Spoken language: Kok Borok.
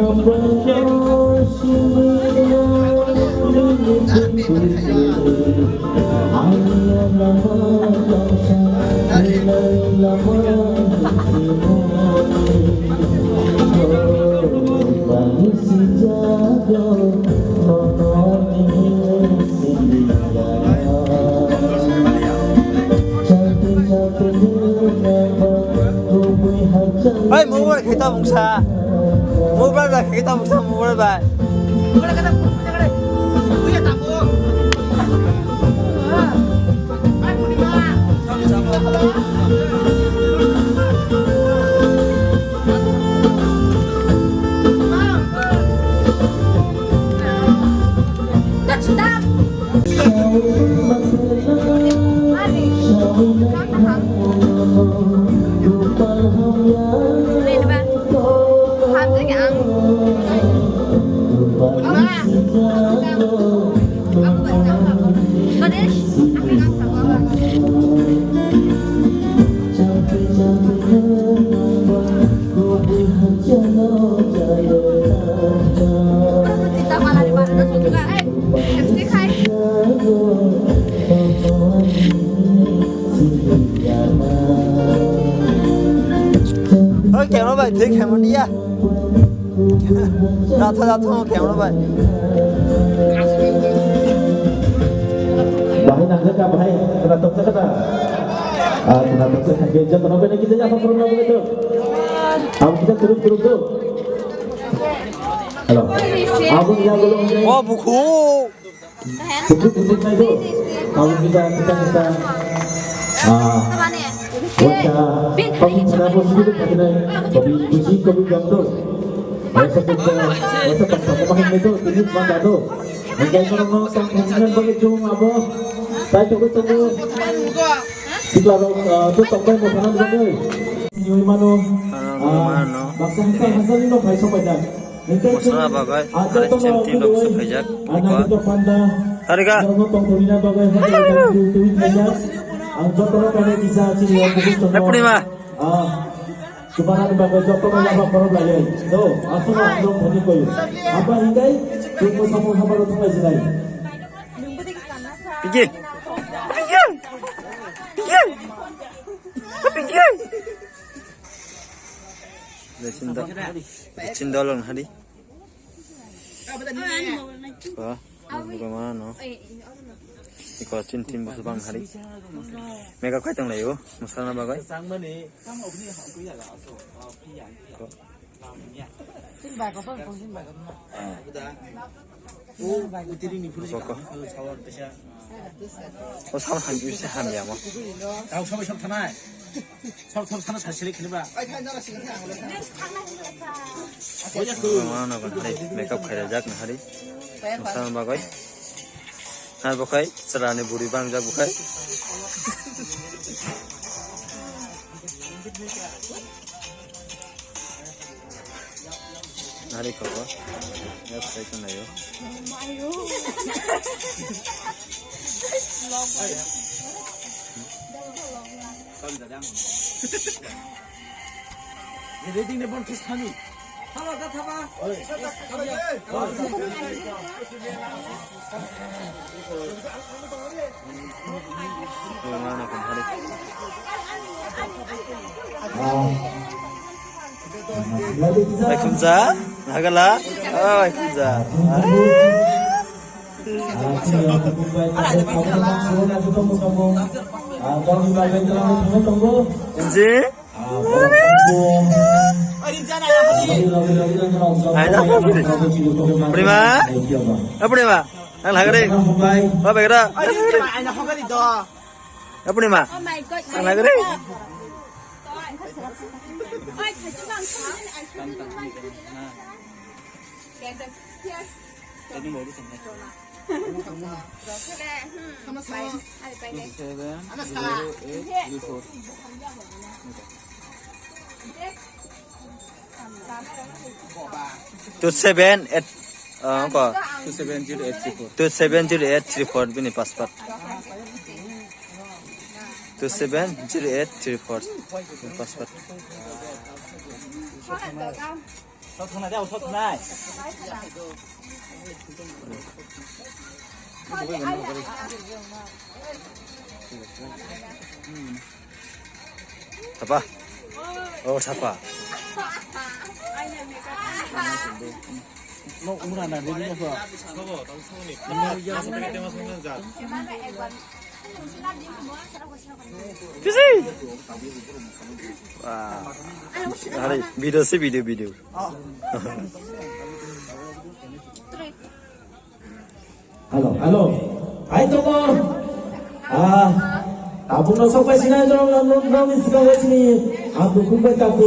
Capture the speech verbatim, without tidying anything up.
Hai, mobile kita bungsa. Mobile bai kita bungsa, mobile bai. Oi, camera bai, thik hai mania. Jatha, jatha, camera bai. Bahai nangkha, bahai, kena toksa kena. Ah, kena toksa kena. Jatha nopo na kita jatha pura nopo itu. Am kita turun turun tu. Hello. Abang yang belum. Oh, buku. Buku buku itu. Kalau kita kita kita. Ah. Wajah, kamu kenapa sih kita kita? Kopi busi kopi gamdo. Wajah kita, wajah pas pas mahal itu, tujuh mata do. Hingga kalau mau tong tong bagi jung abo. Saya tunggu tunggu. Sikla rok, ah, tu tong bai mau tanam bagi. Ini mano. Ah, baksa hasa hasa ni no pai sopai dah. Mosra bagai, are chin tin rok se khaijak, iko. Tarika. Hai Purnima. Piki. Piki. Piki. Piki. Lesin da. Lesin da long hari. Ko, bukan mana no? Iko chin tin bus bang hari. Mega kai tong layo, musana bagai. Ko. Ko, ko. O sam ham, se ham ya mo. Tao sabai sam thanai. Sab sab sana sasile khini ba. Mano kan hari makeup khairajak na hari. Masa bagoi. Hai bokai, serani buri bang jak bokai. Nari koko. Ya, saya kena yo. Reading ni bon kis thani. Thaba, thaba. Bai khumja, nagala, bai khumja. Inji? Aina, Purnima? Eh, Purnima? Ang lagi deh. Oh, baik dah. Eh, Purnima? Oh my God. Ang lagi deh. Seven, zero, eight, three, four. Two seven eight, ah, ko? Two seven zero eight three four. Two seven zero eight three four bini passport. Two seven zero eight three four bini passport. Sot thunai de, sot thunai. Sapa? Oh, sapa? No, umra na, dia punya apa? Kisi? Wah. Hari video sih, video, video. Hello, hello. Hai, tongo. Ah, tabukno sok pai sinai, jong, jong, jong, jong, jong, sini. Ang dukung bai tabuk.